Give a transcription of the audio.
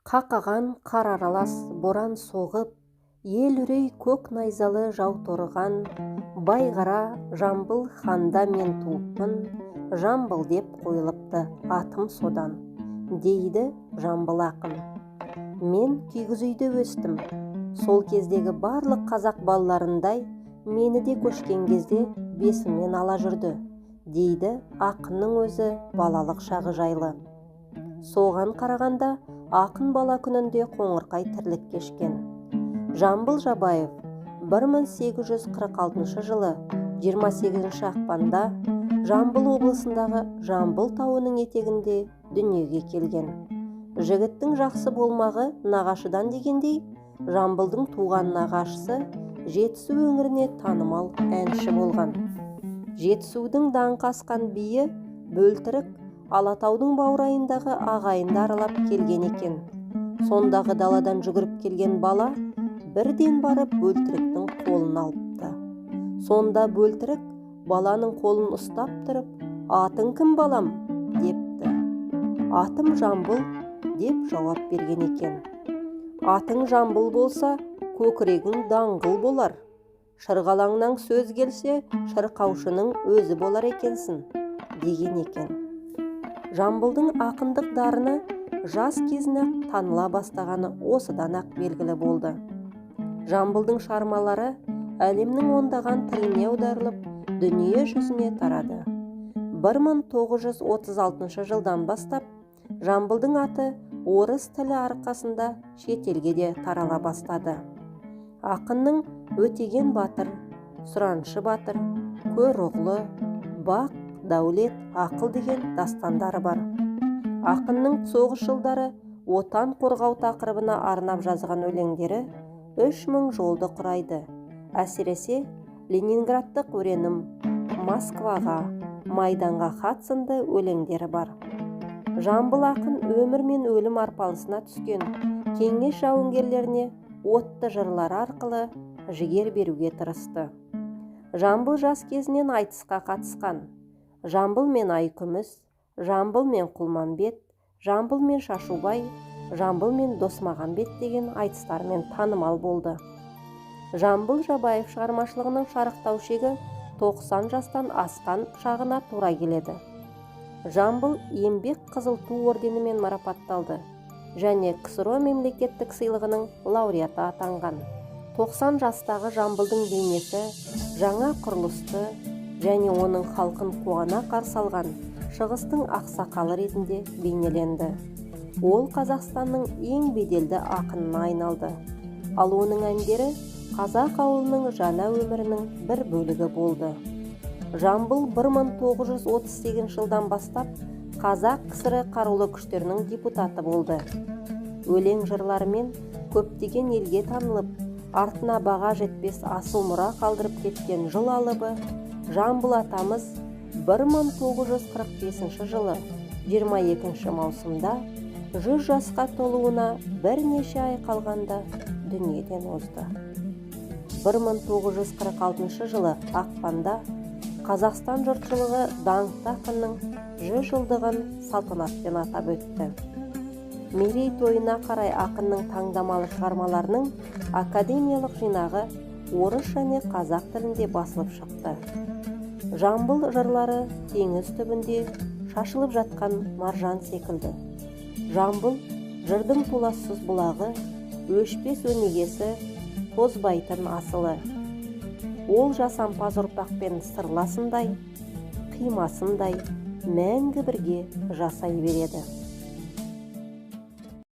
Қақаған қар аралас боран соғып, ел үрей көк найзалы жау торыған, Байғара Жамбыл ханда мен туыппын, Жамбыл деп қойылыпты атым содан, дейді Жамбыл ақын. Мен кигіз үйде өстім. Сол кездегі барлық қазақ балаларындай мені де көшкен кезде бесімнен ала жүрді, дейді ақынның өзі балалық шағы жайлы. Соған қарағанда ақын бала күнінде қоңырқай тірлік кешкен. Жамбыл Жабаев 1846 жылы 28 ақпанда Жамбыл облысындағы Жамбыл тауының етегінде дүниеге келген. Жігіттің жақсы болмағы нағашыдан дегендей, Жамбылдың туған нағашысы Жетісу өңіріне танымал әнші болған. Жетісудың даңқы асқан биі Бөлтірік Алатаудың баурайындағы ағайынды аралап келген екен. Сондағы даладан жүгіріп келген бала бірден барып Бөлтіріктің қолын алыпты. Сонда Бөлтірік баланың қолын ұстап тұрып, «Атың кім, балам?» депті. «Атым Жамбыл» деп жауап берген екен. «Атың Жамбыл болса, көкірегің даңғыл болар. Шырғалаңнан сөз келсе, шырқаушының өзі болар екенсің», деген екен. Жамбылдың ақындық дарыны жас кезінен таныла бастағаны осыдан-ақ белгілі болды. Жамбылдың шығармалары әлемнің ондаған тіліне аударылып, дүние жүзіне тарады. 1936 жылдан бастап Жамбылдың аты орыс тілі арқасында шетелге де тарала бастады. Ақынның Өтеген батыр, Сұраншы батыр, Көроғлы, Бақ, Дәулет, Ақыл деген дастандары бар. Ақынның соғыс жылдары отан қорғау тақырыбына арнап жазған өлеңдері 3000 жолды құрайды. Әсіресе Ленинградтық өренім, Москваға, Майданға хат сынды өлеңдері бар. Жамбыл ақын өмір мен өлім арпалысына түскен кеңес жауынгерлеріне отты жырлары арқылы жігер беруге тырысты. Жамбыл жас кезінен айтысқа қатысқан. Жамбыл мен Айкүміс, Жамбыл мен Құлманбет, Жамбыл мен Шашубай, Жамбыл мен Досмағамбет деген айтыстармен танымал болды. Жамбыл Жабаев шығармашылығының шарықтау шегі 90 жастан асқан шағына тура келеді. Жамбыл Еңбек Қызыл Ту орденімен марапатталды және КСРО мемлекеттік сыйлығының лауреаты атанған. 90 жастағы Жамбылдың бейнесі жаңа құрылысты және оның халқын қуана қарсы алған Шығыстың ақсақалы ретінде бейнеленді. Ол Қазақстанның ең беделді ақынына айналды. Ал оның әндері қазақ ауылының жаңа өмірінің бір бөлігі болды. Жамбыл 1938 жылдан бастап Қазақ КСР қарулы күштерінің депутаты болды. Өлең жырларымен көптеген елге танылып, артына баға жетпес асыл мұра қалдырып кеткен жыл алыбы Жамбыл атамыз 1945 жылы 22 маусымда 100 жасқа толуына бірнеше ай қалғанда дүниеден озды. 1946 жылы ақпанда Қазақстан жұртшылығы даңқты ақынның 100 жылдығын салтанатпен атап өтті. Мерейтойына қарай ақынның таңдамалы шығармаларының академиялық жинағы орыс және қазақ тілінде басылып шықты. Жамбыл жырлары теңіз түбінде шашылып жатқан маржан секілді. Жамбыл жырдың толассыз бұлағы, өшпес өнегесі, тозбайтын асылы. Ол жасампаз ұрпақпен сырласындай, қимасындай мәңгі бірге жасай береді.